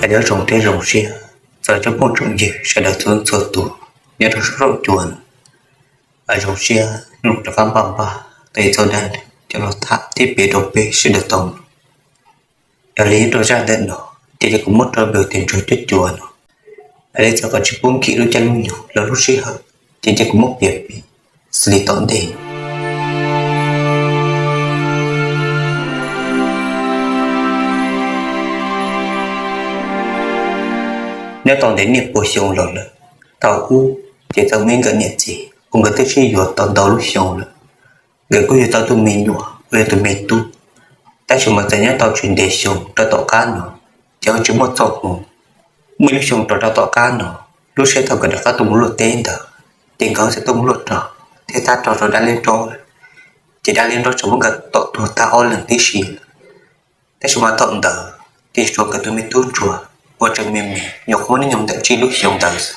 Nyob zoo thiab zoo siab txog cov phooj tsoom ywg sawv daws txhua txhua tus nyob rau saum rooj cua no. Zoo siab hnub no rov qab npaj npaj tau ib txoj dab neeg coj los tham thiab piav rau peb sawv daws tau mloog. Yog li nyob rau zaj ntawm no ces kuv muab rau npe hu tias Ntsuag Cuab Cua no. Yog li txawm kom tsis pub nkim lub caij lub nyoog los lub sij hawm, ces cia kuv muab piav piav xws li tom ntej no. Nyob tau ntev niaj pua xyoo los lawm, thaum ub ces txawm muaj ib nkawm niam txiv uas nkawd twb sib yuav tau ntau lub xyoo lawm. Nkawd kuj yug tau tus me nyuam uas yog tus me tub, tab sis mas txawm nyob tau tsis ntev xyoo rau tom qab no ces ho tsis muaj txoj hmoo. Muaj ib lub xyoo rau rau tom qab no, lub sij hawm thaum nkawd rov qab tuaj mus luaj teb ntawd, ces nkawd txawm tuaj mus luaj rog thiab tab rog rau dab liab nraub lawm, ces dab liab nraub txawm muab nkawd tom tuag tag ob leeg tib si lawm. Tab sis mas thaum ntawd ces tsuas nkawd tus me tub ntsuag uas tseem me me nyuam qhuav muaj hnub nyoog ntawm tsib lub xyoo ntawd xwb.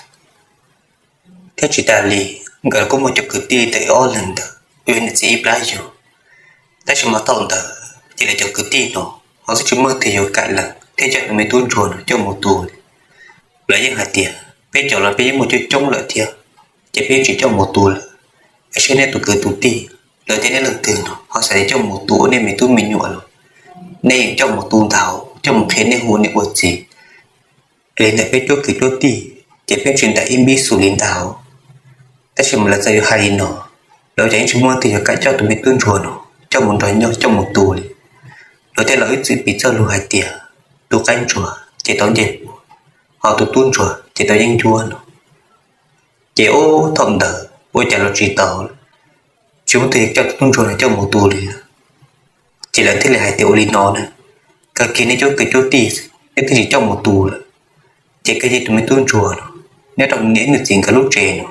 Thiab tsis tas li, nkawd kuj muaj cov kwv tij tau ib ob leeg ntawd uas yog niam txiv ib plab yug. Tab sis mas thaum ntawd ces lawv cov kwv tij no ho twb tsis muaj leej twg yuav kam lees thiab coj tus me tub ntsuag no coj mus tu li. Lawv yeej hais tias peb cov los peb yeej muaj coob coob lawm thiab, ces peb yeej tsis coj mus tu lawm. Es seb nej tus kwv tus tij, lawv thiab nej leej twg no ho xav tias coj mus tu ua nej me tub me nyuam los, nej yeej coj mus tu ntag, coj mus qhia nej hu ua niam ua txiv. Es li ntawd peb cuab kwv cuab tij ces peb tsis ntais ib npib xus li ntag. Tab sis mas lawv txawm yuav hais li no, lawv ces yeej tsis muaj leej twg yuav kam coj tus me tub ntsuag no coj mus nrog nyob coj mus tu li. Lawv thiaj los ib txwm piv txoj lus hais tias tus qaib ntsuag ces tau ncej puab, ho tus tub ntsuag ces tau yeeb ncuab no. Ces ub, thaum ntawd ua cas los tsis tau, tsis muaj leej twg yuav coj tus tub ntsuag no coj mus tu li lawm. Ces lawv thiaj li hais tias ua li no na, kawg kiag nej cuab kwv cuab tij, nej twb tsis coj mus tu lawm, ces kawg kiag tus me tub ntsuag no nyob rau niam nws txiv nkawd lub tsev no.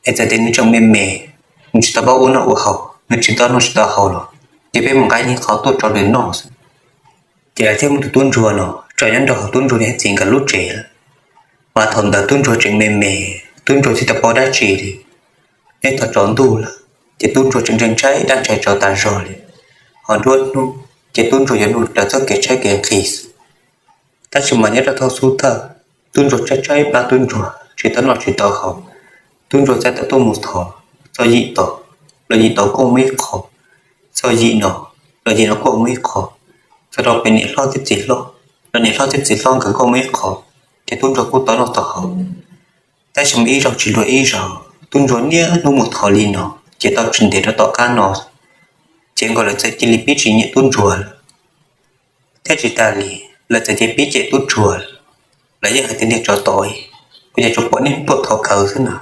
Es txawm tias nws tseem me me, nws tsis tau paub ua noj ua haus, nws tsis tau noj tsis tau haus los, ces peb mus nqa ib qho tuaj tso nws noj xwb. Ces lawv thiaj muab tus tub ntsuag no tso nyob rau hauv tub ntsuag niam txiv nkawd lub tsev lawm. Mas thaum ntawd tub ntsuag tseem me me, tub ntsuag tsis tau paub dab tsi li. Nyob thaum tsaus ntuj lawm ces tub ntsuag tseem ntshai ntshai dab ntshai tsawv tas zog li. Ho nruab hnub ces tub ntsuag yuav nug raws txoj kev tshaib kev nqhis xwb. Tab sis mas nyob rau thaum xub thawj, tub ntsuag tshaib tshaib plab, tub ntsuag tsis tau noj tsis tau haus. Tub ntsuag txawm tau tuaj mus thov txog yim tod los yim tod kuj muaj ib qho, txog yim no los yim no kuj muaj ib qho, txog rau pem niam hlob thiab txiv hlob los niam hlob thiab txiv hlob nkawd kuj muaj ib qho, ces tub ntsuag kuj tau noj tau haus. Tab sis mas ib zaug tsis luag ib zaug, tub ntsuag niaj hnub mus thov li no, ces tau tsis ntev rau tom qab no, ces nkaus lawv txawm cia li pib tsis nyiam tub ntsuag lawm. Thiab tsis tas li, lawv txawm cia li pib cem tub ntsuag lawm. Lawv yeej hais tias niag tsov tom, ua cas tsuas pom niaj hnub tuaj thov kawg xwb na,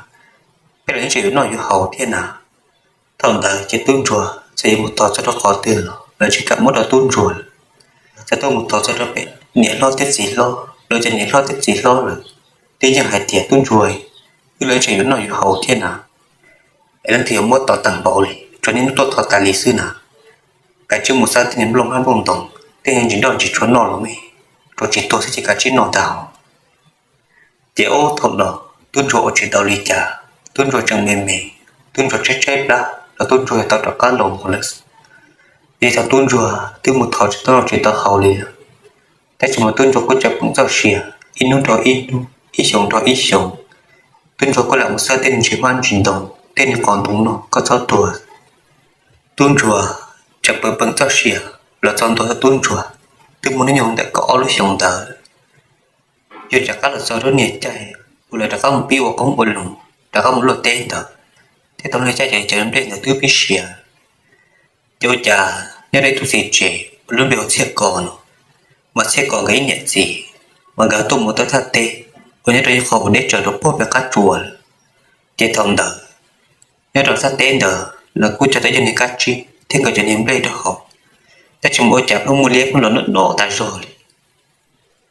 peb los yeej tseem yuav noj yuav haus thiab na. Thaum ntawd ces tub ntsuag txawm yuav mus thov txog rau qhov twg los lawv tsis kam muab rau tub ntsuag lawm. Txawm tuaj mus thov txog rau pem niam hlob thiab txiv hlob, lawv cov niam hlob thiab txiv hlob lawm, twb yeej hais tias tub ntsuag, wb los yeej tseem yuav noj yuav haus thiab na. Es leej twg yuav muab tau tag npaum li, tsuas niaj hnub tuaj thov tas li xwb na. Kav tsij mus xawb tej niag nplooj hmab nplooj ntoos, tej niag ntsis nroj ntsis tshua noj los mas, tsuas tsis tuag xwb ces kav tsij noj ntag. Ces ub, thaum no tub ntsuag ua tsis tau li cas, tub ntsuag tseem me me, tub ntsuag tshaib tshaib plab los tub ntsuag yuav tau rov qab los mus lawm. Vim thaum tub ntsuag twb mus thov tsis tau noj tsis tau haus li lawm, tab sis mas tub ntsuag kuj tseem peem txoj sia, ib hnub dhau ib hnub, ib xyoo dhau ib xyoo. Tub ntsuag kuj lam mus xawb tej ntsis hmab ntsis ntoos, tej niag qos ntoo no kom txhob tuag. Tub ntsuag tseem peem peem txoj sia los txog ntua thaum tub ntsuag twb muaj hnub nyoog ntawm kaum ob lub xyoo ntawd. Yog rov qab los txog lub niag caij uas lawv rov qab mus pib ua qoob ua loo, rov qab mus luaj teb ntawd, thiab tau niag caij cov nplej ntawd twb pib siav. Ces ua cas nyob rau ib tug txiv tsev uas lub npe hu ua Txhiaj Kos no, mas Txhiaj Kos nkawd ib niam txiv mas nkawd tuaj mus tau thaj teb uas nyob rau ib qho uas deb tsawv rau puag pem qab tsua lawm. Ces thaum ntawd nyob rau thaj teb ntawd lawv kuj cog tau ib co niag kab tsib thiab nkawd cov niag nplej rau hauv, tab sis mas ua cas pheej muaj liab pheej los noj noj tas zog li.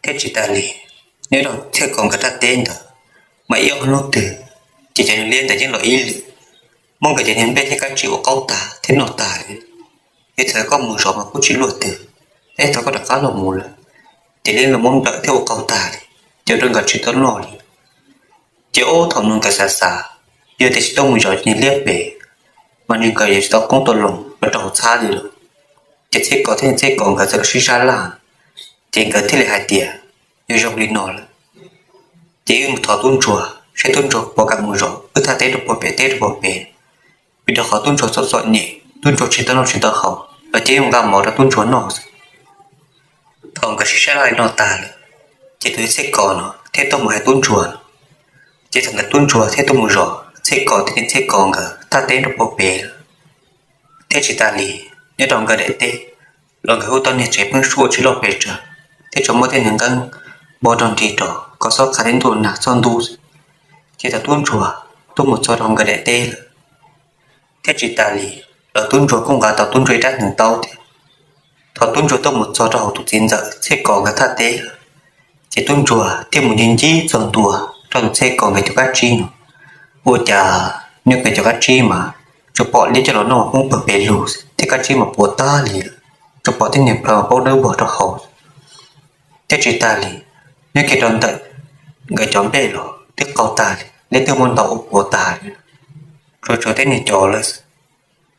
Thiab tsis tas li, nyob rau Txhiaj Kos nkawd thaj teb ntawd mas ib ob hnub twg ces cov niag liab ntawd yeej los ib lwm, muab nkawd cov niag nplej thiab kab tsib ua qaub tag thiab noj tag li. Yog thaum koj mus zov mas kuj tsis luaj twg, tab sis thaum koj rov qab los mus lawm ces liab los muab nplawm thiab ua qaug tag li, ces ua rau nkawd tsis tau noj li. Ces ub, thaum no nkawd xav xav, yog tias tsis tuaj mus zov cov niag liab pem mas ntshe nkawd yuav tsis tau qoob tau loo los rau hauv txhab li lawm. Ces Txhiaj Kos thiab Txhiaj Kos nkawd txawm sib sab laj, ces nkawd thiaj li hais tias, Yog zoo li no lawm, ces wb mus thov tub ntsuag saib tub ntsuag puas kam mus zov wb thaj teb rau puag pem teb rau puag pem. Vim rau qhov tub ntsuag txom txom nyem, tub ntsuag tsis tau noj tsis tau haus, lawv cia li nqa mov rau tub ntsuag noj xwb. Thaum nkawd sib saib li no tag lawm, ces tus txhiaj kos no thiaj tuaj mus hais tub ntsuag no, ces thaum ntawd tub ntsuag thiaj tuaj mus zov txhiaj kos thiab niam txhiaj kos nkawd thaj teb rau puag pem lawm. Thiab tsis tas li, nyob rau nkawd daim teb los nkawd kuj tau niag tsev pheeb suab tsis loj pes tsawg, thiab tsuas muaj tej niag nqeeb npog rog nrig rog kom xob qhav tib ntuj nag txog ntuj xwb. Ces thaum tub ntsuag tuaj mus txog rau nkawd daim teb lawm, thiab tsis tas li, los tub ntsuag kuj nqa tau tub ntsuag ib rab hneev taub thiab. Thaum tub ntsuag tuaj mus txog rau hauv tus txiv ntxawm txhiaj kos nkawd thaj teb lawm, ces tub ntsuag thiaj mus ncig ncig txog ntua rau tus txhiaj kos nkawd cov kab tsib no. Ua cas nyob nkawd cov kab tsib mas tsuas pom liab coj los noj poob pawg pes lug thiab kab tsib mas puas tag li lawm, tsuas pom tej niag plhaw paub dawb vog rau hauv. Thiab tsis tas li, nyob kiag rau ntawm nkawd cov nplej los twb qaug tag li, liab twb muab ntau ua puas tag li, tsuas tshuav tej niag cov lawm.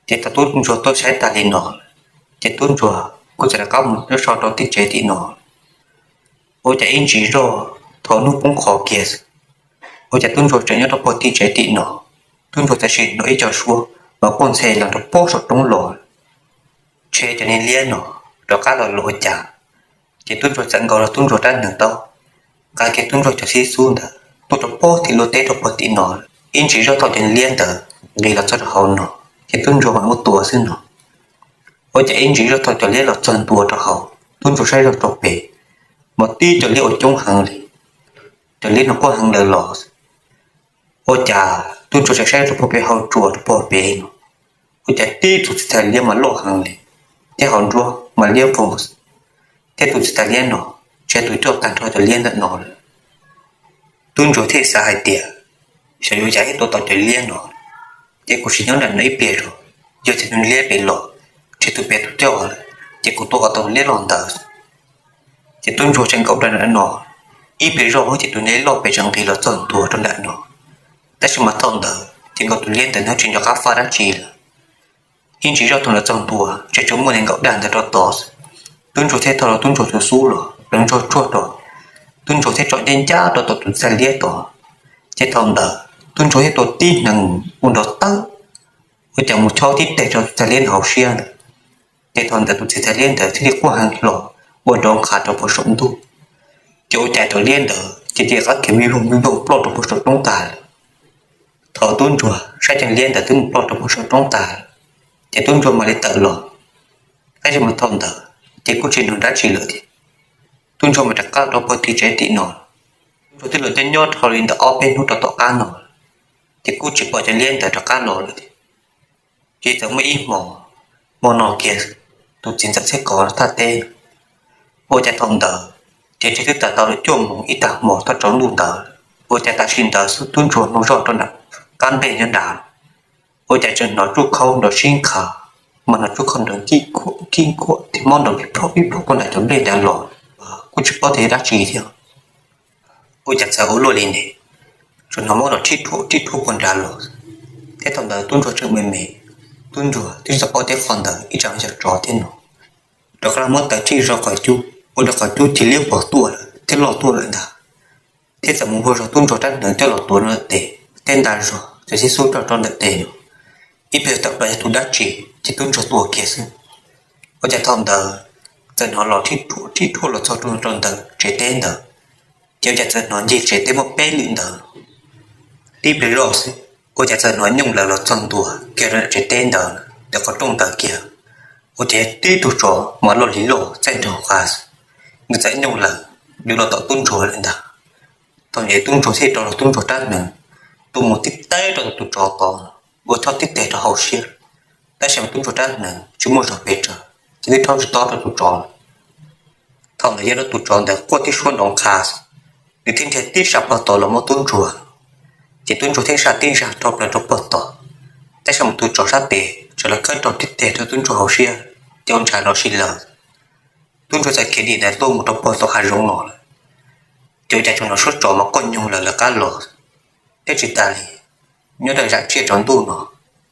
Ces thaum tub ntsuag tuaj saib tag li no, ces tub ntsuag kuj txawm rov qab mus nyob so rau tim tsev tim no. Ua cas ib ntsis zoj thaum hnub poob qho kiag xwb, ua cas tub ntsuag tseem nyob rau puag tim tsev tim no. Tub ntsuag txawm sim hnov ib co suab mas quaj ntxhe los rau puag saum roob los, ntshe cov niag liab no rov qab los los ua cas. Ces tub ntsuag txawm nkaus los tub ntsuag rab hneev taub, nqa kiag tub ntsuag cov xib xub ntawd tuaj rau puag tim lub teb rau puag tim no. Ib ntsis zoj thaum cov liab ntawd nqis los txog rau hauv no, ces tub ntsuag mam muab tua xwb no. Ua cas ib ntsis zoj thaum cov liab los txog ntua rau hauv, tub ntsuag saib zoj rau pem, mas tib cov liab ua coob heev li, cov liab no quaj heev lawm los. Ua cas tub ntsuag tseem saib rau puag pem hauv tsuas rau puag pem no, ua cas tib tus txiv tais liab mas loj heev li, thiab hauv nruab mas liab vog, thiab tus txiv tais liab no ntshe tus coj tag nrho cov liab ntawm no lawm. Tub ntsuag thiaj xav hais tias, xyov yuav cas thiaj tua tau cov liab no, ces kuv sim nyob nram no ib pliag zog, yog tias tus liab pem los, ntshe tus pem tus coj lawm, ces kuv tua kom tau tus liab loj ntawd. Ces tub ntsuag tseem nkaum rau nram no ib pliag zog, ces tus liab loj pem tseem nqis los txog ntua rau nram no. Tab sis mas thaum ntawd ces nkaus tus liab ntawd nws tsis nco qab faj dab tsi lawm. Ib ntsis zoj thaum lawv txog ntua ces tsuas muaj niag nkaum dag ntawd rau tod xwb. Tub ntsuag thiaj thau los tub ntsuag tus xub los, lawv ntsuag tsuag rau, tub ntsuag thiaj tsom ncaj ncaj rau tom tus txiv tais liab tod. Ces thaum ntawd tub ntsuag thiaj tua tib hneev ua nrov tawb, ua cas mus chob tib teg rau tus txiv tais liab ntawd hauv siab ntawd. Ces thaum ntawd tus txiv tais liab ntawd thiaj li quaj heev hlo ua nrov nqha rau puag saum ntuj. Ces ua cas cov liab ntawd ces cia li qab khiav vij voog vij voog ploj rau puag saum roob tag lawm. Thaum tub ntsuag saib cov liab ntawd twb mus ploj rau puag saum roob tag lawm, ces tub ntsuag mam li tawm los. Tab sis mas thaum ntawd ces kuj tsis hnov dab tsi lawm thiab. Tub ntsuag mam rov qab rau puag tim tsev tim no. Tub ntsuag twb los nyob nyob dhau li ntawm ob peb hnub rau tom qab no, ces kuj tsis pom cov liab ntawd rov qab los lawm thiab. Ces txawm muaj ib hmo, hmo no kiag tus txiv ntxawm Txhiaj Kos thaj teb, ua cas thaum ntawd ces twb tas tau lawm cuaj moos ib tag hmo thaj tsau ntuj ntawd. Ua cas tam sim ntawd xwb tub ntsuag hnov zoj rau nram qab nplej nyob nrad, ua cas tseem hnov tsuj khau nrov sib nqhis, mas hnov tsuj khau nrov kib kuam kib kuam thiab mob nrov pib plhob pib plhob puag nram cov nplej ntawd los, kuj tsis paub tias yog dab tsi thiab. Ua cas txawm ua luaj li ne, tsuas hnov mob nrov rhib rhuam rhib rhuam puag nrad los. Thiab thaum ntawd tub ntsuag tseem me me, tub ntsuag twb tsis tau paub tias qhov ntawd ib tsam yog tsov thiab no. Rov qab muab taws rhij zog qhov cub, ua rau qhov cub cia li liab vog tuaj lawm thiab loj tuaj lawm ntag. Thiab txawm mus npuaj zog tub ntsuag rab hneev coj los tuav rau ntawm tes, thiab nta zog cov xib xub rau rau ntawm tes no. Ib pliag tawm plaws yog tus dab tsi ces tub ntsuag tua kiag xwb. Ua cas thaum ntawd txawm hnov los rhib rhuam rhib rhuam los txog rau ntawm tsev teb ntawd, ces ua cas txawm hnov ncig tsev teb muaj peb lwm ntawd. Tib pliag zoj xwb, ua cas txawm hnov nyooj lawv los txog ntua kiag rau ntawm tsev teb ntawd, ntawm qhov rooj ntawd kiag. Ua cas tib tug tsov mas loj li loj txaij nraug qas, nws txawm nyooj lawv dua los tom tub ntsuag lawm ntag. Thaum ntawd tub ntsuag thiaj rau los tub ntsuag rab hneev, tua mus tib teg rau tus tsov tod, ua chob tib teg rau hauv siab. Tab sis mas tub ntsuag rab hneev tsis muaj zog pes tsawg, ces twb chob tsis tob rau tus tsov lawm. Thaum ntawd yog rau tus tsov ntawd quaj tib suab nrov nqha, nws thiaj nrhiav tib sab pog tod los muab tub ntsuag, ces tub ntsuag thiaj sab tib zag rau plaws rau pog tod. Tab sis mas tus tsov sab tes tseem los khawb rau tib teg rau tub ntsuag hauv siab, ces ua ntshav los si lawm. Tub ntsuag txawm khiav dim ntawd tuaj mus rau puag tom hav zoov no lawm. Ces ua cas tseem hnov suab tsov mas quaj nyoog lawv lawv qab los. Thiab tsis tas li, nyob rau zam tsiaj tsaus ntuj no,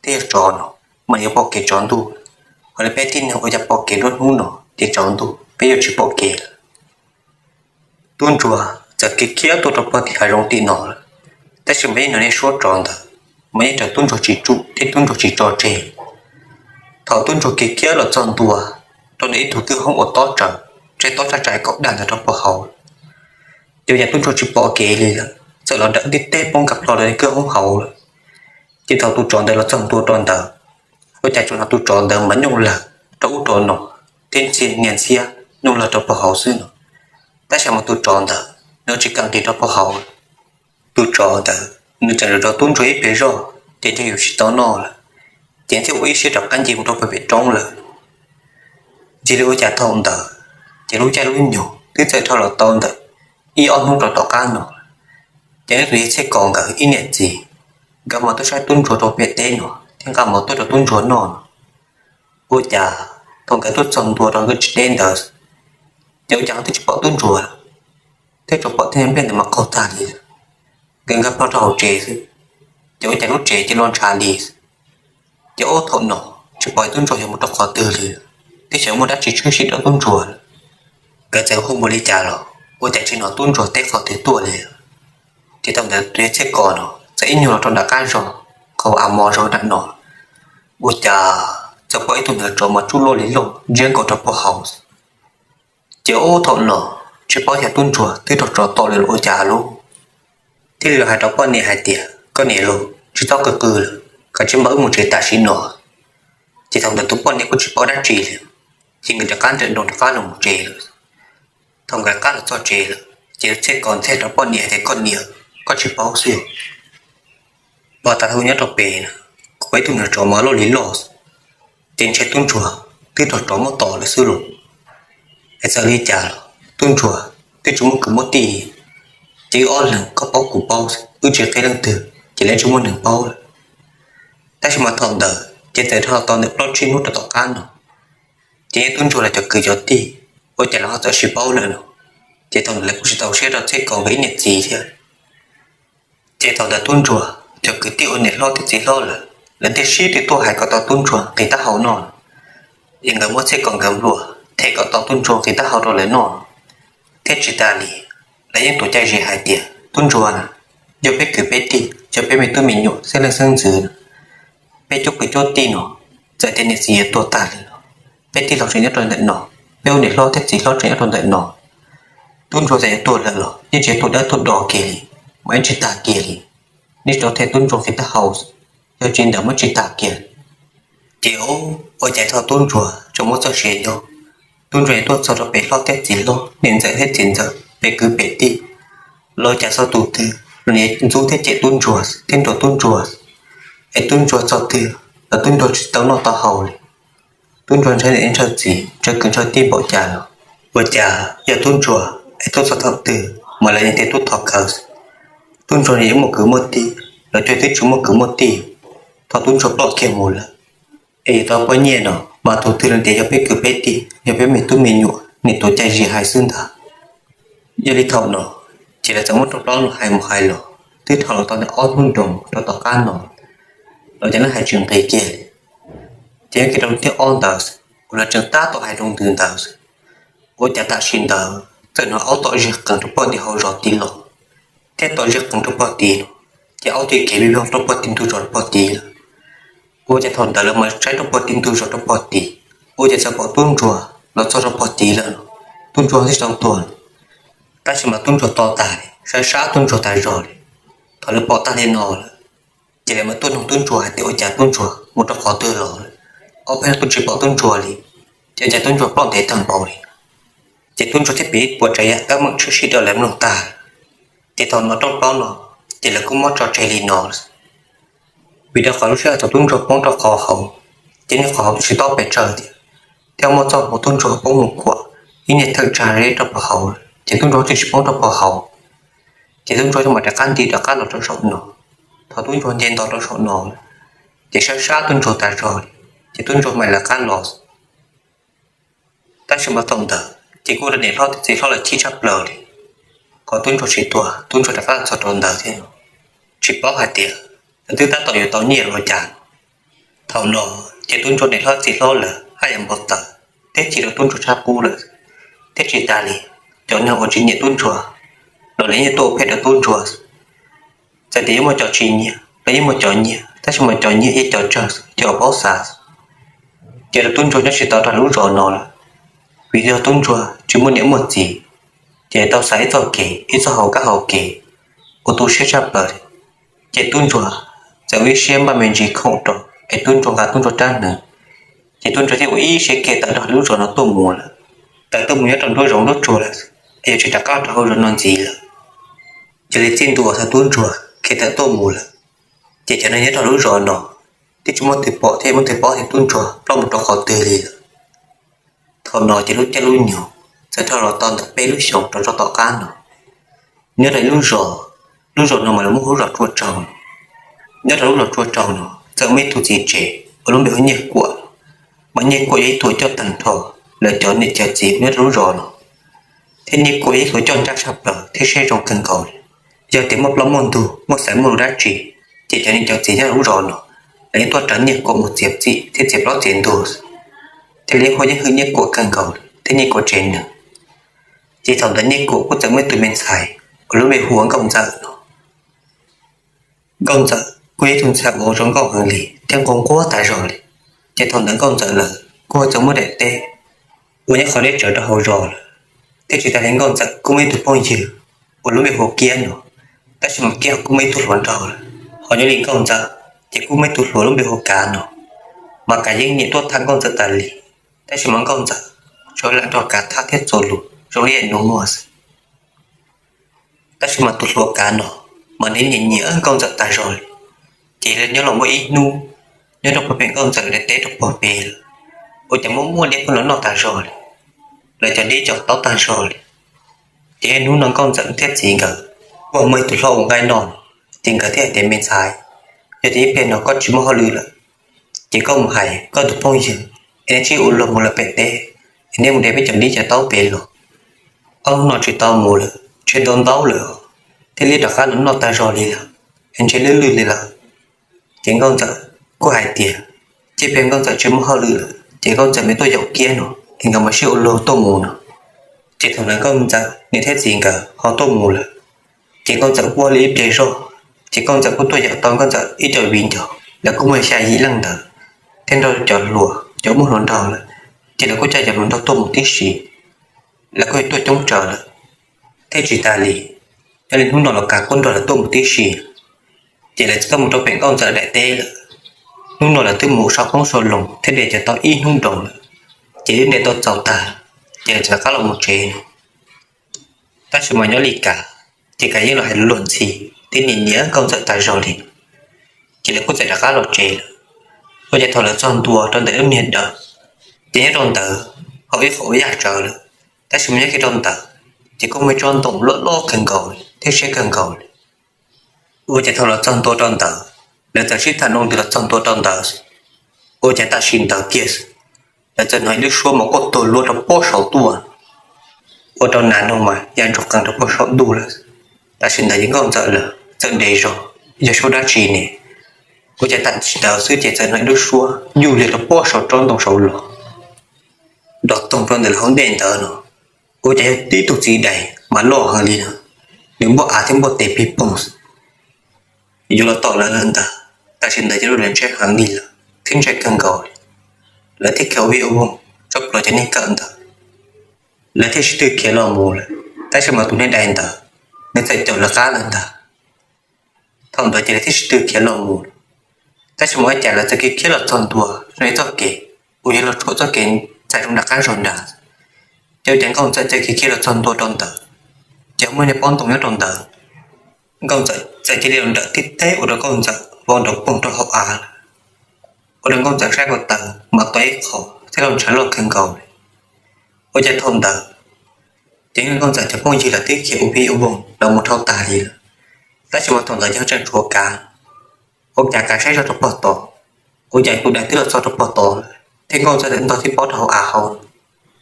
thiab yog tsov no, mas yuav pom kev tsaus ntuj. Hos li peb tib neeg ua cas pom kev nruab hnub no ces tsaus ntuj, peb yuav tsis pom kev lawm. Tub ntsuag txawm khiav khiav tuaj rau pog tim hav zoov tim no lawm, tab sis mas yeej nrog niag suab tsov ntawd, mas yeej raws tub ntsuag tsis tsum thiab tub ntsuag tsis tso tseg. Thaum tub ntsuag khiav khiav los txog ntua rau ntawm ib tug kwj hoob uas tob tsawv, tseg tob tsaj tsawv kaum dag ntawd rau pog hauv, ces ua cas tub ntsuag tsis pom kev li lawm, txawm los dawm tib teg poob nkaus plho rau kwj hoob hauv lawm. Ces thaum tus tsov ntawd los txog ntua rau ntawd, ua cas tsuas hnov tus tsov ntawd mas nyooj lawg rau ub rau no, thiab ntxhiab niag ntxhiab nyooj lawg rau pog hauv xwb no. Tab sis mas tus tsov ntawd nws tsis kam nqis rau pog hauv. Tus tsov ntawd nws tseem zaum rau tub ntsuag ib pliag zog ces ntshe yus tsis tau noj lawm, ces thiaj ua ib siab rov qab nce mus rau pem roob lawm. Ntxhi li ua cas thaum ntawd ces lub caij lub nyoog twb txawm dhau los tau ntawm ib ob hnub rau tom qab no, ces nws tus yawg Txhiaj Kos nkawd ib niam txiv, nkawd mas tuaj saib tub ntsuag rau pem teb no thiab nqa mov tuaj rau tub ntsuag noj no. Ua cas thaum nkawd tuaj txog ntua rau nkawd tsev teb ntawd, ces ua cas twb tsis pom tub ntsuag lawm, thiab tsuas pom tej nplej ntawd mas qaug tag li lawm. Nkawd nkag plho rau hauv tsev xwb, ces ua cas lub tsev cia li los ntshav li. Ces ub thaum no tsis pom tub ntsuag yuav mus rau qhov twg li lawm, thiab xyov muaj dab tsi tshwm sim rau tub ntsuag lawm. Nkawd txawm hu npaum li cas los ua cas tsis hnov tub ntsuag teb qhov twg tuaj li lawm. Ces thaum ntawd tus yawg Txhiaj Kos no txawm ib nyuag los rau nram qab zos, qhov av mos zog nram no, ua cas txawm pom ib tug niag tsov mas tsuj loj li loj ntsiab nkaus rau pog hauv. Ces ub thaum no tsis paub xyov tub ntsuag twb raug tsov tom lawm los ua cas lauj, thiaj li los hais rau poj niam hais tias, Koj niam lauj, tsis txhob qw qw lawm, kav tsij npaj wb mus tsev tam sim no. Ces thaum ntawd tus poj niam kuj tsis paub dab tsi li, ces nkawd rov qab nrawm nroos rov qab los mus tsev lawm. Thaum nkawd rov qab los txog tsev lawm ces Txhiaj Kos thiaj rau poj niam hais tias, Koj niam, koj tsis paub xwb, pom tas hu nyob rau pem na, kuj pom ib tug niag tsov mas loj li loj, ces ntshe tub ntsuag twb raug tsov muab tom lawm xwb lauj. Es txawm li cas los tub ntsuag twb tsis muaj kwv muaj tij, ces wb ob leeg koj paub kuv paub, wb tsis qhia leej twg ces yeej tsis muaj neeg paub lawm. Tab sis mas thaum ntawd ces txawm dhau tau ntawm plaub tsib hnub rau tom qab no, ces yeej tub ntsuag lawv cov kwv cov tij ua cas lawv ho txawm sib paub lawm no, ces thaum ntawd lawv kuj tsis tau siab rau Txhiaj Kos nkawd ib niam txiv thiab. Ces thaum ntawd tub ntsuag cov kwv tij ua niam hlob thiab txiv hlob lawm, lawv thiaj sib tw tuaj hais kom tau tub ntsuag nqis taub hau noj, es nkawd muab Txhiaj Kos nkawd nplua them kom tau tub ntsuag nqis taub hau rau lawv noj. Thiab tsis tas li, lawv yeej tuav cai zis hais tias tub ntsuag na yog peb kwv peb tij, yog peb me tub me nyuam xeeb leej xeeb ntxwv, peb cuab kwv cuab tij no, txawm tias niam txiv yuav tuag tag li los, peb tij laug tseem nyob rau ntawm no, peb ua niam hlob thiab txiv hlob tseem nyob rau ntawm no. Tub ntsuag txawm yuav tuag lawm los yeej tsis tuag dawb tuag do kiag li, mas yeej tsis tag kiag li. Nej tsis tau them tub ntsuag nqis taub hau, yog tsis ntawd muab tsis tag kiag. Ces ua cas thaum tub ntsuag tseem muaj txoj sia nyob, tub ntsuag yuav tuaj txog rau pem hlob thiab txiv hlob, niam ntxawm thiab txiv ntxawm, pem kwv pem tij, los cas txog tus twg los niam ntxub thiab cem tub ntsuag thiab ntuas tub ntsuag, es tub ntsuag txog twg los tub ntsuag tsis tau noj tau haus li. Tub ntsuag ntshaw niam ntshaw txiv ntshaw kwv ntshaw tij npaum cas los ua cas yog tub ntsuag es tuaj txog thaum twg mas lawv yeej tias tub thov kawg. Tub ntsuag nws yuav muaj kwv muaj tij los cuag twb tsis muaj kwv muaj tij, thaum tub ntsuag ploj kiag mus lawm, es yuav tau poj nyiaj no mas tus twg los tias yog peb kwv peb tij, yog peb me tub me nyuam, nws tuav cai zis hais xwb ntag. Yog li thaum no ces lawv txawm muab rooj plaub no hais mus hais los twb dhau los tau ntawm ob hnub nroos rau tom qab no, los cov neeg hais tsis nqis kiag li. Ces nyob kiag rau hnub thib ob ntawd uas lawv tseem tab tom hais zoo ntws ntawd, ua cas tam sim ntawd txawm hnov aub tom zeg qees rau pog tim hauv zos tid los, thiab tom zeg qees rau pog tid no, ces aub cia li kev vij voog rau pog tim ntug zos rau pog tid lawm. Ua cas thaum ntawd lawv mas saib rau pog tim ntug zos rau pog tid, ua cas txawm pom tub ntsuag los txog rau pog tid lawm no, tub ntsuag twb tsis tau tuag, tab sis mas tub ntsuag to tag li, sab sab tub ntsuag tas zog li. Thaum lawv pom tag li no lawm, ces lawv mas tuaj nug tub ntsuag hais tias ua cas tub ntsuag mus rau qhov twg los lawm, ob peb hnub twb tsis pom tub ntsuag li, ces ua cas tub ntsuag ploj ntev tag npaum li. Ces tub ntsuag thiaj piav ib puas tsav yam teeb meem tshwm sim rau lawv mloog tag. Ces thaum no rooj plaub no ces lawv kuj muab tso tseg li no. Vim rau qhov lub sij hawm thaum tub ntsuag poob rau qhov hauv, ces niag qhov hauv tsis tob pes tsawg thiab, thiab muaj txoj hmoov tub ntsuag poob mus khuam ib niag thawm tsag zeb rau pog hauv, ces tub ntsuag thiaj tsis poob rau pog hauv. Ces tub ntsuag thiaj mam rov qab nti rov qab los rau saum no. Thaum tub ntsuag nce nto rau saum no, ces sab sab tub ntsuag tas zog li, ces tub ntsuag mam lawv qab los. Tab sis mas thaum ntawd ces kuj rau niam hlob thiab txiv hlob lawv chim tshaj plaws li, qhov tub ntsuag tsis tuag, tub ntsuag rov qab los txog rau ntawd thiab no, tsis paub hais tias lawv twb tab tom yuav tau nyiaj los ua cas no. Thaum no ces tub ntsuag niam hlob txiv hlob lawv haj yam npau taws thiab chim rau tub ntsuag tshaj qub lawm, thiab tsis tas li, cov neeg uas tsis nyiam tub ntsuag los lawv yeej tuaj ua phem rau tub ntsuag. Txawm tias yuav muaj cov tsis nyiam los yeej muaj cov nyiam, tab sis mas cov nyiam yeej cov tsawg, cov paub xav. Ces rau tub ntsuag nyob tsis tau rau lub zos no lawm, vim yog tub ntsuag tsis muaj niam muaj txiv, ces tau xav ib txoj kev ib txoj hauv kab hauv kev ua tu siab tshaj plaws. Ces tub ntsuag txawm ua ib siab npaj me ntsis khoom rau es tub ntsuag nqa tub ntsuag rab hneev, ces tub ntsuag thiaj ua ib siab kiag tawm rau lub zos no tuaj mus lawm. Tawm tuaj mus nyob rau nruab zoov nruab tsuag lawm, es yuav tsis rov qab los rau hauv zos no ntxiv lawm. Yog li txij ntua thaum tub ntsuag khiav tawm tuaj mus lawm, ces cov neeg nyob rau lub zos no twb tsis muaj twg pom thiab muaj twg paub tias tub ntsuag ploj mus rau qhov twg li lawm. Thaum no ces lub caij lub nyoog txawm dhau los tau ntawm peb lub xyoos rau txog tom qab no, nyob rau lub zos, lub zos no mas lawv muab hu zos Tsua Tsaug. Nyob rau lub zos Tsua Tsaug no txawm muaj ib tug txiv tsev uas lub npe hu Nyiaj Kuam. Mas Nyiaj Kuam yog ib tug coj tag nrho lawv cov niam cov txiv nyob rau lub zos no, thiab Nyiaj Kuam yog ib tug coj ntsaj tshaj plaws thiab siab zoo kawg nkaus li. Yog tias muaj plaub muaj ntug muaj xaiv muaj lus dab tsi, ces cov niam cov txiv nyob rau lub zos no lawv yeej tuaj raws Nyiaj Kuam mus txiav txim thiab txiav plaub txiav ntug, thiab lawv yeej hu yeej hwm Nyiaj Kuam kawg nkaus li thiab Nyiaj Kuam tsev neeg. Ces thaum ntawd Nyiaj Kuam kuj txawm muaj ib tug me ntxhais uas lub npe hu ua Nkauj Ntxawm no. Nkauj Ntxawm kuj yog ib tug ntxhais uas zoo nkauj heev li thiab nquag nquag tas zog li. Ces thaum ntawd Nkauj Ntxawm lawv kuj txawm muaj daim teb uas nyob qhov deb tsawv rau hauv zos lawm, thiab tsis tas li Nkauj Ntxawm kuj muaj ib tug phooj ywg uas lub npe hu ua Kiab no, tab sis mas Kiab kuj muaj ib tug hluas nraug lawm. Ho nyob li Nkauj Ntxawm ces kuj muaj ib tug hluas lub npe hu ua Kav no, mas Kav yeej nyiam tuaj tham Nkauj Ntxawm tas li, tab sis mas Nkauj Ntxawm tsuas lam nrog Kav tham thiab txuas lus zoo li nus muag xwb. Tab sis mas tus hluas Kav no mas nws nyiam nyiam Nkauj Ntxawm tas zog li. Ces lawv nyob los muaj ib hnub, nyob rau puag pem Nkauj Ntxawm daim teb rau puag pem lawm, ua cas muaj muaj dib pheej los noj tas zog li, lawv cov dib cov taub tag zog li. Ces hnub no Nkauj Ntxawm thiab txiv nkawd kuj muaj ib tug hlob ua nqaij noj, ces nkawd thiaj hais tias, Me ntxhais, yog tias ib pliag no koj tsis muaj hauj lwm lawm, ces koj mus hais koj tus phooj ywg es neb sib ua luag mus lawm pem teb, es neb mus de peb cov dib cov taub pem los. Ob hnub no tsis tau mus lawm, ntshe ntau ntaub lawm, thiaj li rov qab los noj tag zog li lawm, es ntshe lwj lwj li lawm. Ces Nkauj Ntxawm kuj hais tias, cia peb Nkauj Ntxawm tsis muaj hauj lwm lawm ces Nkauj Ntxawm mam tuaj yaum Kiab no es nkawd mam sib ua luag tuaj mus no. Ces thaum ntawd Nkauj Ntxawm niam thiab txiv nkawd ho tuaj mus lawm. Ces Nkauj Ntxawm kuj ua li ib pliag zog, ces Nkauj Ntxawm kuj tuaj yaum tau Nkauj Ntxawm ib co viv ncaus, lawv kuj muaj xya yim leej ntawd, thiab nrog cov hluas cov muaj hluas nraug lawm, ces lawv kuj coj cov hluas nraug tuaj mus tib si. Lawv kuj tuaj coob tsawv lawm, thiab tsis tas li, nyob li hnub no los Kav kuj nrog lawv tuaj mus tib si. Ces lawv txawm tuaj mus rau pem Nkauj Ntxawm daim teb lawm. Hnub no lawv twb mus sau qoob sau loo thiab de cov taub ib hnub nroos lawm, ces twb de tau txaus tag, ces lawv txawm rov qab los mus tsev no. Tab sis mas nyob li Kav, ces Kav yeej los hais lus luag ntxhi thiab nyiam nyiam Nkauj Ntxawm tas zog li. Ces lawv kuj txawm rov qab los tsev lawm. Ua cas thaum lawv txog ntua rau ntawm lub niag dawm, ces nyob rau ntawd ho ib qho ua yaj tsawv lawm, tab sis mas nyob kiag rau ntawd, ces kuj muaj ib tsob ntoo loj loj kawg nkaus li thiab siab kawg nkaus li. Ua cas thaum lawv txog ntua rau ntawd, lawv txawm sib tham noo ntws los txog ntua rau ntawd, ua cas tam sim ntawd kiag lawv txawm hnov ib lub suab mas quaj tuag luag rau pob saum tuaj, ua rau nas noog mas ya ntsoog qees rau pob saum ntuj lawm. Tam sim ntawd ces Nkauj Ntxawm lawv txawm nres zog, yog suab dab tsi ne? Ua cas tam sim ntawd xwb ces txawm hnov ib lub suab yuj liag rau pob saum tsob ntoo saud los, nrov toog rau ntawm lawv hauv ntej ntawd no. Ua cas yog tib tug txiv dais mas loj heev li no, nws npuaj av thiab npuaj tes pig poog xwb, yuav los tom lawv lawm ntag. Tam sim ntawd ces lawv ntshai heev li lawm thiab ntshai kawg nkaus li. Lawv thiaj khiav ua vij ua voog tso plhuav cov niag kawm ntawd, lawv thiaj sib tw khiav los mus lawm. Tab sis mas tus niag dais ntawd, nws txawm caum lawv qab lawm ntag. Thaum ntawd ces lawv thiaj sib tw khiav los mus. Tab sis mas ua cas lawv txawm khiav khiav los txog ntua rau ib txoj kev uas yog los tshuam txoj kev txais zoo nram qab zog nrad. Ces ua cas Nkauj Ntxawm txawm khiav khiav los txog ntua rau ntawd, ces muaj niag pob ntoo nyob rau ntawd. Nkauj Ntxawm txawm cia li los nrawm tib teb ua rau Nkauj Ntxawm vau nrov poog rau hauv av lawm. Ua rau Nkauj Ntxawm saib ko taw mas tau ib qho thiab los ntshav loj kawg nkaus li. Ua cas thaum ntawd ces Nkauj Ntxawm cov phooj ywg lawv twb khiav ua vij ua voog los mus dhau tag li lawm. Tab sis mas thaum ntawd ces tseem tshuav Kav. Ua cas Kav saib zoj rau puag tod, ua cas tus dais twb los txog rau puag tod lawm, thiab Nkauj Ntxawm txawm ntog tib pob rau hauv av hauv.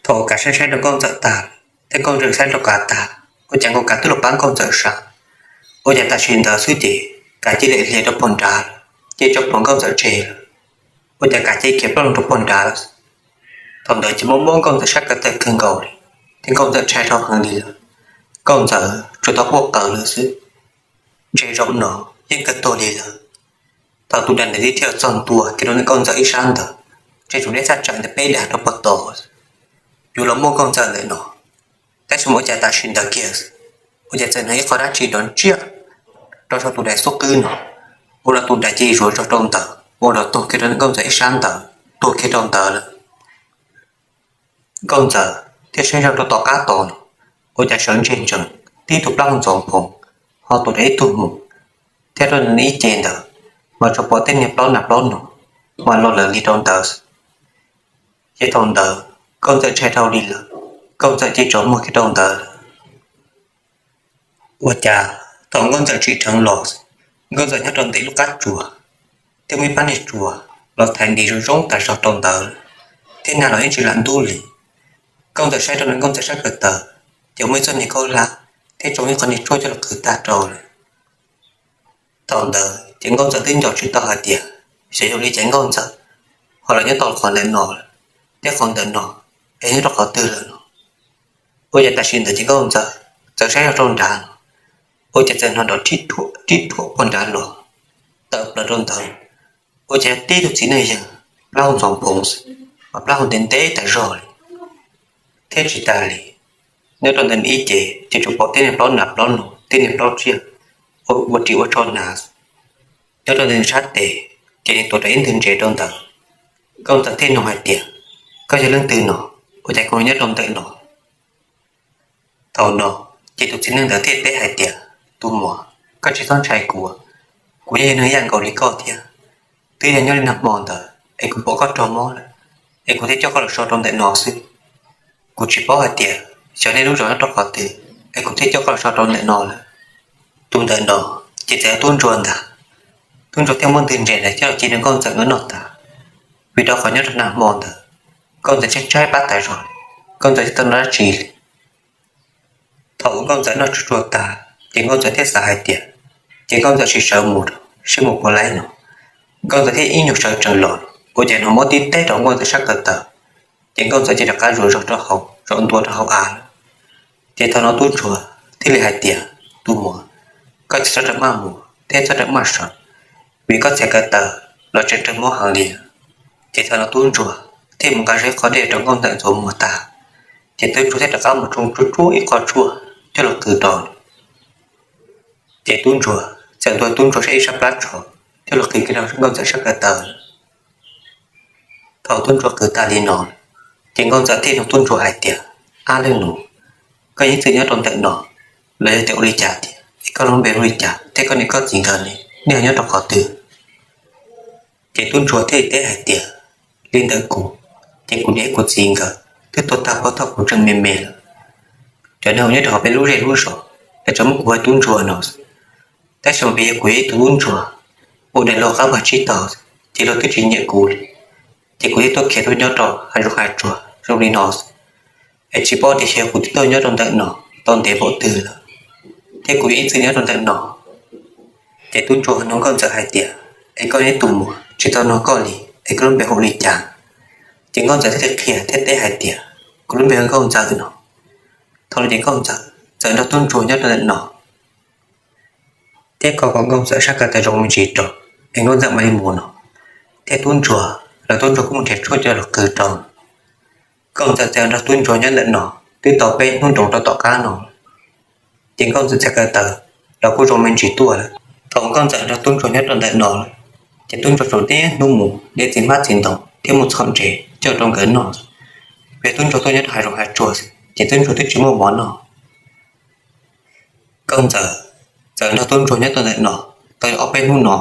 Thaum Kav saib saib rau Nkauj Ntxawm tag, thiab Nkauj Ntxawm saib rau Kav tag, ua cas nkaus Kav twb los pab Nkauj Ntxawm sab. Ua cas tam sim ntawd xwb ces Kav cia li hlias rau puag nrad, cia li tso plhuav Nkauj Ntxawm tseg lawm. Ua cas Kav cia li khiav ploj loo rau puag nrad lawm. Thaum ntawd ces mob mob Nkauj Ntxawm sab ko taw kawg nkaus li, thiab Nkauj Ntxawm ntshai dhau heev li lawm. Nkauj Ntxawm tsuas tau quaj qw lawm xwb, ntshe zaum no yeej kawg tuag li lawm. Thaum tus dag ntawd thiaj txog ntua kiag rau Nkauj Ntxawm ib sab ntawd, ntshe tsuas deb txhaj tsawv ntawm peb dag rau pem tod, yuav los muab Nkauj Ntxawm ntawm no. Tab sis mas ua cas tam sim ntawd kiag, ua cas txawm hnov ib qho dab tsi nrov ntsiag rau saum tus daim xub qwb no, ua rau tus daim cia li zuav zog rau ntawd ua rau tuag kiag rau Nkauj Ntxawm ib sab ntawd, tuag kiag rau ntawd lawm. Nkauj Ntxawm thiaj saib zog rau tom qab tod no, ua cas sawv ntseg ntsees tib tug plaub hau ntxoov phoov, ho tus daim ib tug mus, thiab rau ntawm ib ce ntawd mas tsuas pom tej niag plaub nas plaub noog mas los lawm li rau ntawd. Ces thaum ntawd Nkauj Ntxawm ntshai dhau li lawm, Nkauj Ntxawm cia li tsaus muag kiag rau ntawd. Ua cas thaum Nkauj Ntxawm tsim dheev los, Nkauj Ntxawm nyob rau ntawm lub qab tsuas, thiab muaj ib pab niag tsuas los thaiv nti zoo zoo tas zog rau ntawd, thiab nag los yeej tsis lam ntub li. Nkauj Ntxawm saib rau ntawm Nkauj Ntxawm sab ko taw, ces muaj ib txoj niag khaub hlab thiab tsoo ib qho niag tshuaj coj los qhwv tag rau lawm. Thaum ntawd ces Nkauj Ntxawm twb nco tsis tau hais tias xyov yog li cas Nkauj Ntxawm ho los nyob tau qhov ntawm no lawm, thiab qhov ntawm no es nyob rau qhov twg lawm no. Ua cas tam sim ntawd ces Nkauj Ntxawm txawm saib zog rau nrad no, ua cas txawm hnov nrov rib rhuam pog nrad los, tawm plaws rau ntawd, ua cas yog tib tug txiv neej yawg plaub hau ntxoov phoov xwb, mas plaub hau ntev ntev tas zog li. Thiab tsis tas li, nyob rau ntawm nws ib ce ces tsuas pom tej niag plaub nas plaub noog, tej niag plaub tsiaj ua ris ua tsho hnav. Nyob rau ntawm nws sab tes ces nws tuav rawv ib ntwg ntses rau ntawd. Nkauj Ntxawm thiaj nug hais tias, koj yog leej twg no? Ua cas kuv nyob rau ntawm no? Thaum no ces tus txiv neej ntawd thiaj teb hais tias, tus muam, koj tsis txhob ntshai kuv, kuv yeej yog neeg ib yam nkaus li koj thiab. Twb yog nyob li nag hmo ntawd es kuv pom koj raug mob lawm, es kuv thiaj coj koj los so rau ntawm no xwb. Kuv tsis paub hais tias xyov nej lub zos nyob rau qhov twg es kuv thiaj coj koj los so rau ntawm no lawm. Tus ntawm no ces txawm yog tub ntsuag ntag. Tub ntsuag thiaj muab ntwg ntses ntawd coj los cia rau Nkauj Ntxawm nkawd noj tas, vim rau qhov nyob rau nag hmo ntawd Nkauj Ntxawm tshaib tshaib plab tas zog, Nkauj Ntxawm tsis tau noj dab tsi li. Thaum uas Nkauj Ntxawm noj tsuag tsuag tas ces Nkauj Ntxawm thiaj xav hais tias, ces Nkauj Ntxawm sim sawv mus, sib mus puav leej no. Nkauj Ntxawm thiaj ib nyuag sawv tsees los, ua cas hnov muab tib teg rau Nkauj Ntxawm sab ko taw, ces Nkauj Ntxawm cia li rov qab zuav zog rau hauv, zaum ntua rau hauv av lawm. Ces thaum no tub ntsuag thiaj li hais tias, tus muam, koj tsis txhob rawm maj mus thiab txhob rawm maj sawv, vim koj txhais ko taw los tseem raug mob heev li lawm. Ces thaum no tub ntsuag thiaj mus nqa zog ib qho dej rau Nkauj Ntxawm ntxuav muag tag, ces tub ntsuag thiaj rov qab mus tsoo tsuag tsuag ib qho tshuaj coj los qhwv rau. Ces tub ntsuag txawm ntuas tub ntsuag saib ib sab plab tso coj los qhwv kiag rau Nkauj Ntxawm sab ko taw. Thaum tub ntsuag qhwv tas li no, ces Nkauj Ntxawm thiaj nug tub ntsuag hais tias, ab leej nus, koj yeej txwm nyob rau ntawm no los yog tias ua li cas tiag, es koj lub npe hu li cas thiab koj niam koj txiv nkawd ne, nej ho nyob rau qhov twg? Ces tub ntsuag thiaj teb hais tias, li ntawm kuv, ces kuv niam kuv txiv nkawd twb tuag tag puag thaum kuv tseem me me lawm. Cov neeg uas nyob rau hauv peb lub zej lub zos lawv tsuas muab kuv hu ua tub ntsuag no, tab sis mas vim yog kuv yog ib tug tub ntsuag ua daim lus qab pag tsib taug, ces luag twb tsis nyiam kuv li, ces kuv thiaj tuaj khiav tuaj nyob rau hav zoov hav tsuag zoo li no xwb. Es tsis paub tias xyov kuv twb tuaj nyob rau ntawm no tau ntev npaum twg lawm, thiab kuv yeej ib txwm nyob rau ntawm no. Ces tub ntsuag nug Nkauj Ntxawm hais tias, es koj ib tug muam tsis tau nug koj li, es koj lub npe hu li cas? Ces Nkauj Ntxawm thiaj li qhia thiab teb hais tias, kuv lub npe hu Nkauj Ntxawm no. Thaum no ces Nkauj Ntxawm txawm nrog tub ntsuag nyob rau ntawm no, thiab kho kom Nkauj Ntxawm sab ko taw zoo me ntsis rau, es Nkauj Ntxawm mam li mus no. Thiab tub ntsuag los tub ntsuag kuj mus nrhiav tshuaj coj los qhwv rau. Nkauj Ntxawm txawm nrog tub ntsuag nyob ntawm no twb tau peb hnub nroos rau tom qab no, ces Nkauj Ntxawm txhais ko taw los kuj zoo me ntsis tuaj lawm. Thaum Nkauj Ntxawm nrog tub ntsuag nyob rau ntawm no lawm, ces tub ntsuag tsuas niaj hnub mus de txiv hmab txiv ntoo thiab mus txhom ntses coj rau nkawd noj. Vim tub ntsuag tuaj nyob rau hav zoov hav tsuag xwb, ces tub ntsuag twb tsis muaj mov noj. Nkauj Ntxawm txawm nrog tub ntsuag nyob rau ntawm no tau ob peb hnub no,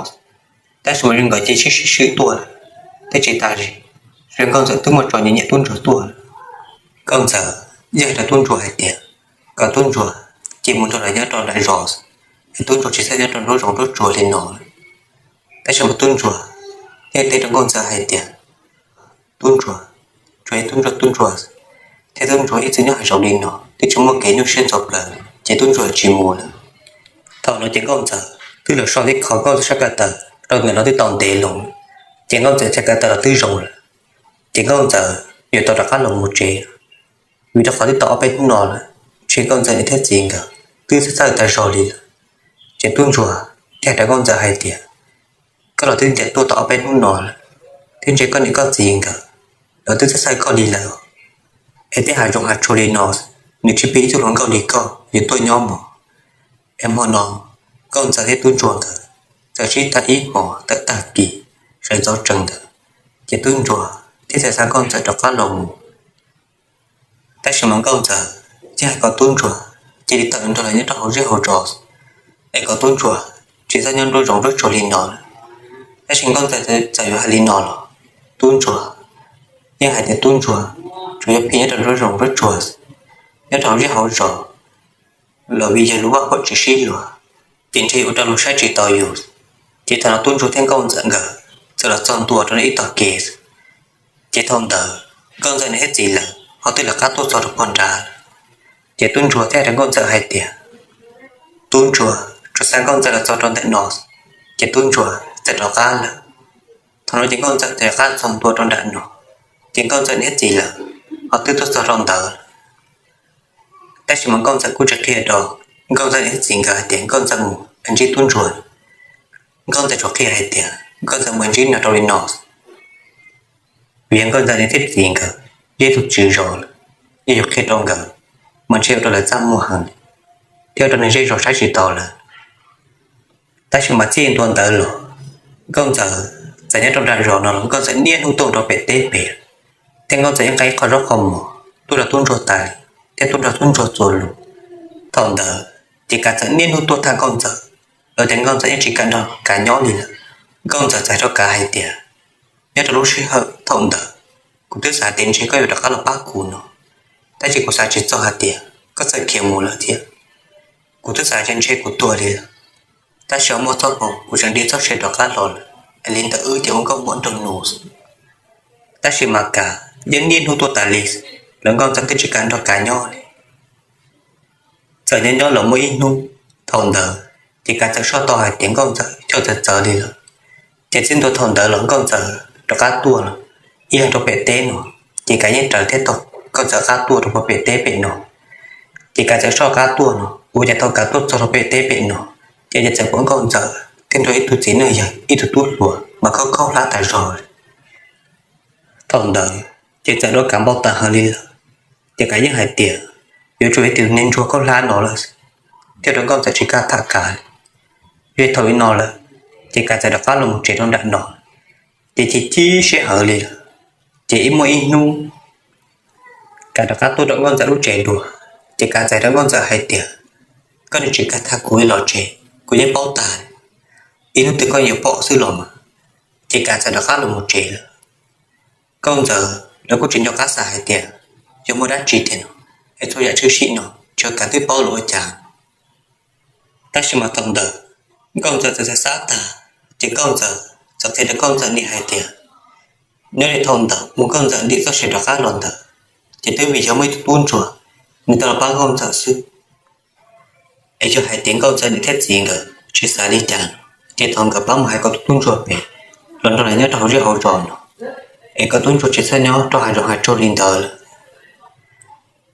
tab sis mas zoo nkawd cia li sib sib swb tuaj lawm, thiab tsis tas li, zoo Nkauj Ntxawm twb muaj tso nyiam nyiam tub ntsuag tuaj lawm. Nkauj Ntxawm yeej hais rau tub ntsuag hais tias kom tub ntsuag cia mus nrog lawv nyob rau nram zos, es tub ntsuag tsis txhob nyob rau nruab zoov nruab tsuag li no lawm. Tab sis mas tub ntsuag yeej teb rau Nkauj Ntxawm hais tias, tub ntsuag, tsuas yog tub ntsuag tub ntsuag, thiab tub ntsuag ib txwm nyob hav zoov li no twb tsis muaj kev nyuaj siab ntxhov plawv, ces tub ntsuag tsis mus lawm. Thaum no ces Nkauj Ntxawm twb los so tib qho Nkauj Ntxawm sab ko taw rau ntawm no twb tau ntev loo, ces Nkauj Ntxawm txhais ko taw los twb zoo lawm. Ces Nkauj Ntxawm yuav tau rov qab los mus tsev, vim rau qhov twb tau ob peb hnub no lawm, ntshe Nkauj Ntxawm niam thiab txiv nkawd twb txhawj txhawj tag zog li lawm. Ces tub ntsuag thiaj hais rau nkauj ntxawm hais tias, koj los twb ncaim tuaj tau ob peb hnub no lawm, thiab ntshe koj niam koj txiv nkawd los twb txhawj txhawj koj li lawm. Es tej hav zoov hav tsuag li no, nws tsis pib ib tug hluas nkauj li koj yuav tuaj nyob mog. Es hmo no nkauj ntxawm thiab tub ntsuag nkawd txawm sib tham ib hmos tawm tag kis sawv ntxov tsees ntawd, ces tub ntsuag thiaj txawm xa nkauj ntxawm rov qab los mus. Tab sis mas nkauj ntxawm thiaj hais kom tub ntsuag cia li tawm nrog lawv nyob rau hauv zej hauv zos, es kom tub ntsuag tsis txhob nyob nruab zoov nruab tsuag li no lawm. Tab sis nkauj ntxawm txawm yuav hais li no los tub ntsuag yeej hais tias tub ntsuag tsuas yog pheej nyob rau nruab zoov nruab tsuag, nyob rau hauv zej hauv zos los vim yog lub vaj huam tsis sib luag, ces ntshe ua rau luag saib tsis taus yus. Ces thaum no tub ntsuag thiab nkauj ntxawm nkawd txawm los txog ntua rau ib tog kev. Ces thaum ntawd nkauj ntxawm niam thiab txiv lawv ho twb lawv qab tuaj txog rau pog nrad. Ces tub ntsuag thiaj hais rau nkauj ntxawm hais tias, tub ntsuag tsuas xa nkauj ntxawm los txog rau ntawm no, ces tub ntsuag txawm rov qab lawm. Thaum no ces nkauj ntxawm txawm rov qab txog ntua rau nram no, ces nkauj ntxawm niam thiab txiv lawv ho twb tuaj txog rau ntawd. Tab sis mas nkauj ntxawm kuj tsis qhia rau nkauj ntxawm niam thiab txiv nkawd hais tias nkauj ntxawm mus ntsib tub ntsuag. Nkauj ntxawm tsuas qhia hais tias nkauj ntxawm mus ntsib no rau li no, vim yog nkauj ntxawm niam thiab txiv nkawd yog ib tug tswv zos lawm, yog yuav qhia rau nkawd mas ntshe ua rau lawv txaj muag heev, thiab ua rau neeg zej zos saib tsis taus lawv. Tab sis mas txij ntua ntawd los nkauj ntxawm txawm nyob rau nram zos no los nkauj ntxawm niaj hnub tuaj rau pem teb pem, thiab nkauj ntxawm yeej nqa ib qho zaub qho mov tuaj rau tub ntsuag tas li, thiab tuaj nrog tub ntsuag txuas lus. Thaum ntawd ces kav txawm niaj hnub tuaj thab nkauj ntxawm, los tias nkauj ntxawm yeej tsis kam nrog kav nyob li lawm. Nkauj ntxawm txawm hais rau kav hais tias, nyob rau lub sij hawm thaum ntawd kuv twb xav tias ntshe koj yuav rov qab los pab kuv no, tab sis kuv xav tsis txog hais tias koj txawm khiav mus lawm thiab. Kuv twb xav tias ntshe kuv tuag li lawm, tab sis ho muaj txoj hmoov kuv tseem nti txoj sia rov qab los lawm, es li ntawd wb ces ua nkauj muam nraug nus. Tab sis mas kav yeej niaj hnub tuaj tas li, los nkauj ntxawm twb tsis kam nrog kav nyob li. Txawm nyob nyob los muaj ib hnub, thaum ntawd ces kav txawm soj tau hais tias nkauj ntxawm choj txawv txawv li lawm, ces txij ntua thaum ntawd los nkauj ntxawm rov qab tuaj no, ib yam rau pem teb no, ces kav yeej raws thiab tau nkauj ntxawm qab tuaj rau pem teb pem no. Ces kav txawm soj qab tuaj no, ua cas thaum kav tuaj txog rau pem teb pem no, ces txawm pom nkauj ntxawm thiab nrog ib tug txiv neej yawg ib tug tub hluas mas khaub khaub hlab tas zog li. Thaum ntawd ces txawm rau kav npau taws heev li lawm, ces kav yeej hais tias yuav tsum yog tus neeg ntsuag khaub hlab no lawm, thiaj rau nkauj ntxawm tsis kam tham kav li. Yog thaum li no lawm, ces kav txawm rov qab los mus tsev rau nram no, ces chim chim siab heev li lawm. Ces ib muaj ib hnub, kav rov qab tuaj rau nkauj ntxawm lub tsev dua, ces kav txawm hais rau nkauj ntxawm hais tias, koj nim tsis kam tham kuv los tsev, kuv yeej paub tas, ib hnub twg koj yuav pom xwb los mas. Ces kav txawm rov qab los mus tsev lawm. Nkauj ntxawm lawv kuj tsis nco qab xav hais tias yog muaj dab tsi tiag no, es txhua yam tshwm sim no tsis yog kav twb paub los ua cas. Tab sis mas thaum ntawd nkauj ntxawm txawm xav xav tag, ces nkauj ntxawm txawm qhia rau nkauj ntxawm niam hais tias, nyob li thaum ntawd uas nkauj ntxawm ntim txoj sia rov qab los ntawd, ces twb vim yog muaj ib tug tub ntsuag nws tau los pab nkauj ntxawm xwb. Es yog hais tias nkauj ntxawm niam thiab txiv nkawd tsis xav li cas, ces thov nkawd pab mus hais kom tus tub ntsuag pem los nrog lawv nyob rau hauv zej hauv zos no, es kom tub ntsuag tsis txhob nyob rau hav zoov hav tsuag li ntawd lawm.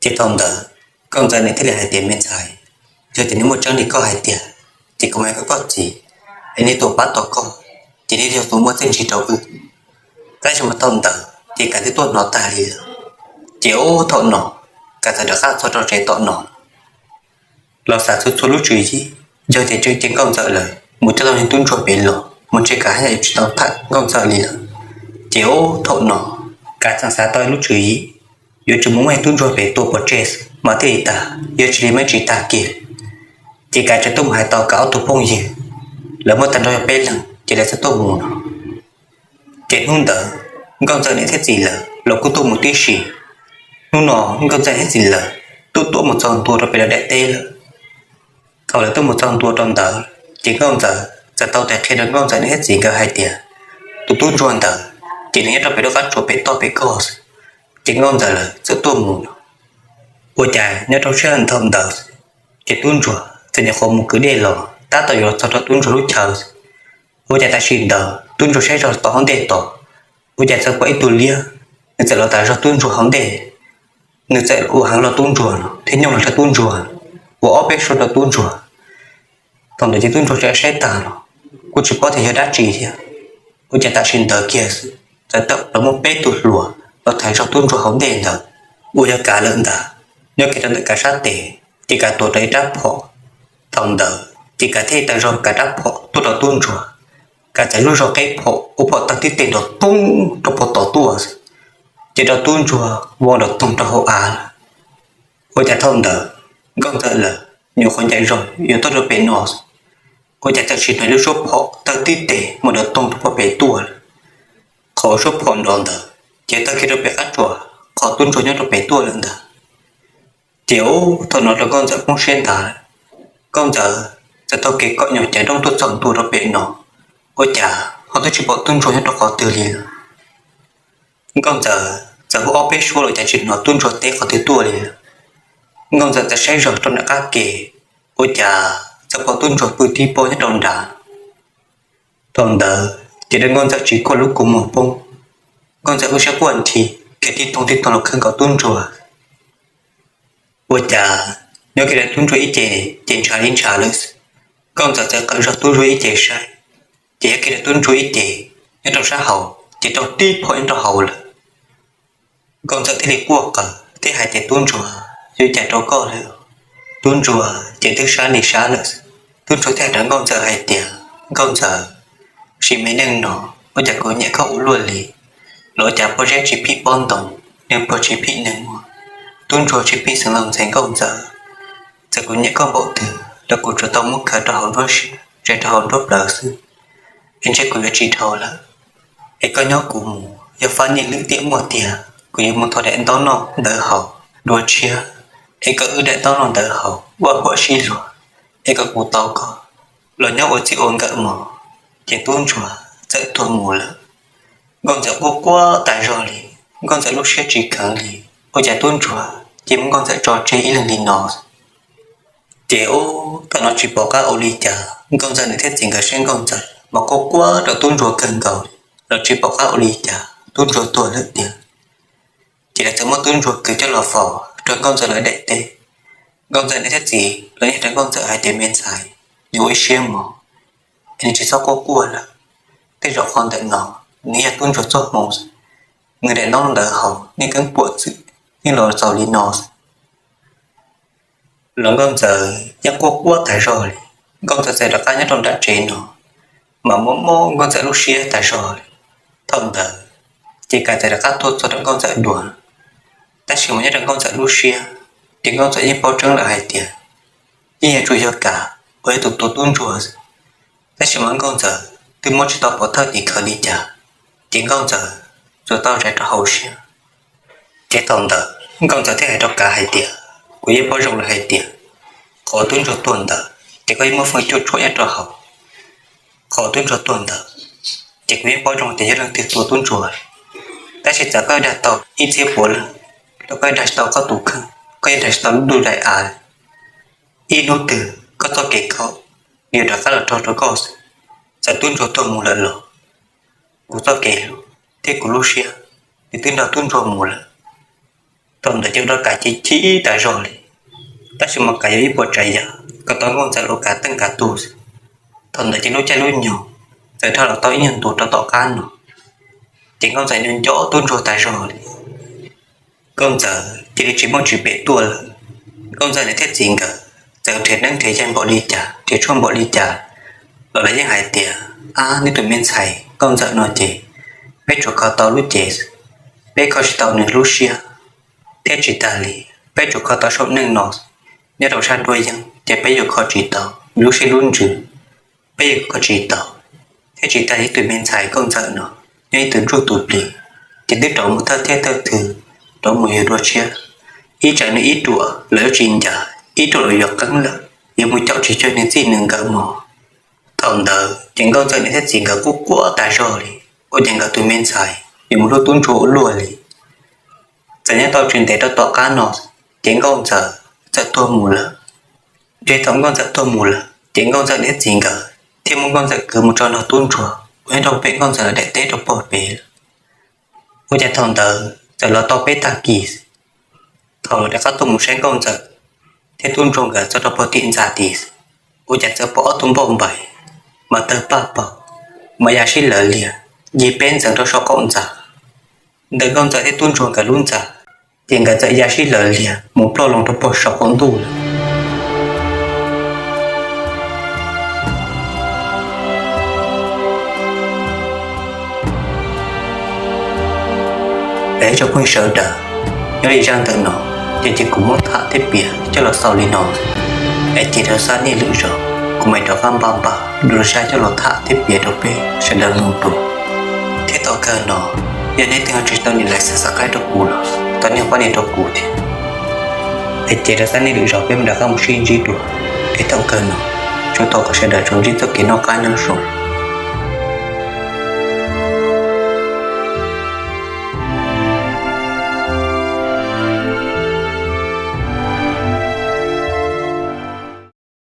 Ces thaum ntawd nkauj ntxawm niam thiaj li hais tias, me ntxhais, yog tias nws muaj tseeb li koj hais tias, ces kuv mam hais kom koj txiv, es nws tuaj pab tau koj, ces nws yog tus muaj txiaj ntsig rau wb. Tab sis mas thaum ntawd ces kav twb tuaj hnov tag li lawm. Ces ub thaum no, kav txawm rov qab txog rau tsev tom no, los xav txhua txhua lub tswv yim, yog tias tseem ceeb nkauj ntxawm lawm mus coj tau niag tub ntsuag pem los mas ntshe kav haj yam yuav tsis tau tham nkauj ntxawm li lawm. Ces ub thaum no, kav txawm xav tau lub tswv yim, yuav tsum mus muab tub ntsuag pem tua pov tseg mas thiaj li tag, yog tsis li mas tsis tag kiag. Ces kav txawm tuaj mus hais tau kav ob tug phooj ywg, lawv muaj tag nrho yog peb leeg ces lawv txawm tuaj mus no. Ces hnub ntawd, nkauj ntxawm niam thiab txiv lawv los kuj tuaj mus tib si. Hnub no nkauj ntxawm niam thiab txiv lawv twb tuaj mus txog ntua rau pem lawv daim teb lawm. Thaum lawv tuaj mus txog ntua rau ntawd, ces nkauj ntxawm txawm tau tes qhia rau nkauj ntxawm niam thiab txiv nkawd hais tias, tus tub ntsuag ntawd ces nws nyob rau pem lub qab tsuas pem toj pem koj xwb. Ces nkauj ntxawm lawv txawm tuaj mus no. Ua cas nyob rau sij hawm thaum ntawd, ces tub ntsuag txawm nyuam qhuav mus kwv dej los tab tom yuav los txog rau tub ntsuag lub chaw. Ua cas tam sim ntawd tub ntsuag saib zog tom hauv ntej tod, ua cas txawm pom ib tug liab, nws txawm los tas zog tub ntsuag hauv ntej. Nws txawm ua heev rau tub ntsuag no thiab nyooj los rau tub ntsuag no. ua ob peb suab rau tub ntsuag. Thaum ntawd ces tub ntsuag tsa saib tag los kuj tsis paub tias yog dab tsi thiab. Ua cas tam sim ntawd kiag xwb txawm tawm plaws muaj peb tug hluas los thaiv zog tub ntsuag hauv ntej ntawd, uas yog Kav lawm ntag. Nyob kiag rau ntawm Kav sab tes ces Kav tuav rau ib rab phom. Thaum ntawd ces Kav thiaj tau zog Kav rab phom tuaj rau tub ntsuag. Kav txawm lub zog qeb phom ua phom tawg tib teg nrov toog rau puag tom tuaj xwb, ces rau tub ntsuag vau nrov toog rau hauv av lawm. Ua cas thaum ntawd Nkauj Ntxawm lawv nyuam qhuav ncaim zog yuav tuaj rau pem no xwb, ua cas txawm sim hnov lub suab phom tawg tib teg mus nrov toog rau puag pem tuaj lawm. Qhov suab phom nrov ntawd ces tawg kiag rau pem qab tsuas qhov tub ntsuag nyob rau pem tuaj lawm ntag. Ces thaum no rau Nkauj Ntxawm poob siab ntag. Nkauj Ntxawm txawm taug kev kom nyuag cav nroj tuaj txog ntua rau pem no, ua cas ho twb tsis pom tub ntsuag nyob rau qhov twg li lawm. Nkauj Ntxawm txawm hu ob peb suab los cas tsis hnov tub ntsuag teb qhov twg tuaj li lawm. Nkauj Ntxawm txawm saib zog rau nram qab ke, ua cas txawm pom tub ntsuag pw tib pob nyob rau nrad. Thaum ntawd ces rau Nkauj Ntxawm tsis kuaj lub kua muag poob, Nkauj Ntxawm lub siab quaj nthi khiav tib toog tib toog los khawb nkaus tub ntsuag. Ua cas nyob kiag rau tub ntsuag ib ce, ces ntshav li ntshav lawm xwb. Nkauj Ntxawm txawm qawm zog tub ntsuag ib ce saib, ces nyob kiag rau tub ntsuag ib ce nyob rau sab hauv ces raug tib phom nyob rau hauv lawm. Nkauj Ntxawm thiaj li quaj qw thiab hais tias, Tub ntsuag, yuav cas rau koj lawm? Tub ntsuag ces twb sab li sab lawm xwb. Tub ntsuag thiaj hais rau Nkauj Ntxawm hais tias, Nkauj Ntxawm, sim me neej no ua cas kuv nyiam koj ua luaj li, los ua cas pob zeb tsis phim pob ntoo, neeg pluag tsis phim neeg muag, tub ntsuag tsis phim xeev laus ntxhais Nkauj Ntxawm. Txawm kuv nyiam koj npaum twg los kuv tsuas tau muab khaws rau hauv nruab siab, tseg rau hauv nruab plawv xwb, es ntshe kuv yuav tsis dhau lawm. Es koj nyob kuv mus, yog fab niaj lwm tiam muaj tiag kuv yuav mus thov daim ntaub noj ntawv haus dua tshiab, es koj wb daim ntaub noj ntawv haus ua huam sib luag, es kom kuv tau koj los nyob ua txij ua nkawm mog. Ces tub ntsuag txawm tuag mus lawm. Nkauj Ntxawm quaj quaj tas zog li, Nkauj Ntxawm lub siab tsis kheev li, ua cas tub ntsuag cia muab Nkauj Ntxawm tso tseg ib leeg li no. Ces ub, thaum no tsis pom qab ua li cas, Nkauj Ntxawm nws thiab txiv nkawd saib Nkauj Ntxawm mas quaj quaj rau tub ntsuag kawg nkaus li, los tsis pom qab ua li cas, tub ntsuag tuag lawm tiag. Ces lawv txawm muab tub ntsuag kwv coj los faus rau Nkauj Ntxawm lawv daim teb. Nkauj Ntxawm nws thiab txiv los yeej rau Nkauj Ntxawm hais tias, Me ntxhais, nws ua ib siab mog, es nws tsis txhob quaj quaj lawm. Tej zaum qhov ntawm no nws yog tub ntsuag txoj hmoo, nws daim ntaub ntawv haus yeej keeb puam txwm yeej los txaus li no xwb. Los Nkauj Ntxawm yeej quaj quaj tas zog li. Nkauj Ntxawm txawm rov qab nyob rau nram tsev no, mas mob mob Nkauj Ntxawm lub siab tas zog li. Thaum ntawd ces Kav txawm rov qab tuaj txog rau Nkauj Ntxawm dua, tab sis mas nyob rau Nkauj Ntxawm lub siab ces Nkauj Ntxawm yeej paub tseeb lawm hais tias yeej yuav tsum yog Kav uas yog tus tua tub ntsuag xwb. Tab sis mas Nkauj Ntxawm twb muab tsis tau pov thawj tim khawv li cas, ces Nkauj Ntxawm tsuas tau zais rau hauv siab. Ces thaum ntawd Nkauj Ntxawm thiaj hais rau Kav hais tias, Kuv yeej paub zoo lawm hais tias qhov tub ntsuag tuag ntawd ces koj yeej muaj feej cuaj tshuam nyob rau hauv. Qhov tub ntsuag tuag ntawd ces kuv yeej paub zoo tias yog leej twg tua tub ntsuag, tab sis txawm koj dag tau ib txhiab puav leej los koj dag tsis tau koj tus kheej, koj yeej dag tsis tau lub ntuj daim av. Ib hnub twg koj txoj kev khaum nws yuav rov qab los raug rau koj xwb. Txawm tub ntsuag tuag mus lawm los kuv txoj kev hlub thiab kuv lub siab nws twb nrog tub ntsuag mus lawm. Thaum ntawd ces ua rau Kav chim chim tas zog li, tab sis mas Kav yuav ib puas tsav yam kom tau Nkauj Ntxawm los Kav teej Kav tu xwb. Thaum ntawd ces lub caij lub nyoog txawm dhau los tau ib nyuag ntu rau tom qab no, ces Nkauj Ntxawm nco nco tub ntsuag tas zog li. Nkauj Ntxawm cia li tsis muaj tsis pem tuaj lawm. Nkauj Ntxawm nws thiab txiv nkawd txawm nrhiav neeb nrhiav yaig npaum li cas, nrhiav tshuaj npaum li cas los lawv yeej hais tias, Ab, neb tus me ntxhais Nkauj Ntxawm no ces peb tsuas kho tau lub cev xwb, peb kho tsis tau nws lub siab. Thiab tsis tas li, peb tsuas kho tau saum neej no xwb, nyob rau sab nruab yeeb ces peb yuav kho tsis tau nws lub siab lub ntsws, peb yuav kho tsis tau. Thiab tsis tas li, tus me ntxhais Nkauj Ntxawm no nyob ib tug ntsuj tus plig ces twb rov mus thawj thiab thawj thw, rov mus yug dua tshiab. Ib tsam nws ib ruam los yuav tsis ncaj, ib ruam los yuav qeeb lawm, yuav mus caum tsis cuag nws txij nws nkawm mog. Thaum ntawd ces Nkauj Ntxawm nws thiab txiv nkawd quaj quaj tas zog li, ua cas nkawd tus me ntxhais yuav mus hlub tub ntsuag ua luaj li. Txawm nyob tau tsis ntev rau tom qab no ces Nkauj Ntxawm txawm tuag mus lawm. Ces thaum Nkauj Ntxawm tuag mus lawm ces Nkauj Ntxawm nws thiab txiv nkawd thiaj muab Nkauj Ntxawm kwv mus tso nrog tub ntsuag uas nyob rau pem Nkauj Ntxawm lawv daim teb rau puag pem lawm. Ua cas thaum ntawd txawm los tau peb tag kis, thaum lawv rov qab tuaj mus saib Nkauj Ntxawm thiab thiab tub ntsuag nkawd txog rau puag tim ntxa tid, ua cas txawm pom ob tug npauj npaim mas tawg paj paug, mas ya sib lawv liag, yig peb ntxeev rau saum qaum ntxa. Ntawm nkauj ntxawm thiab tub ntsuag nkawd lub ntxa, ces nkawd txawm ya sib lawv liag mus ploj loo rau puag saum qaum ntuj lawm. Es ib tsoom phooj ywg sawv daws, nyob li zaj ntawm no, ces ces kuv muab tham thiab piav coj los xaus li no. Es ces rau sab nej lwm zaus kuv mam rov qab npaj npaj dua zaj coj los tham thiab piav rau peb sawv daws mloog dua. Thiab tom kawg no, yog nej twb ho tsis tau nias like subscribe rau kuv los thov nej pab nias rau kuv thiab. Es ces rau sab nej lwm zaus peb mam rov qab mus sib ntsib dua. Es tom kawg no, tsuas thov kom sawv daws tsuas ntsib txoj kev noj qab nyob zoo.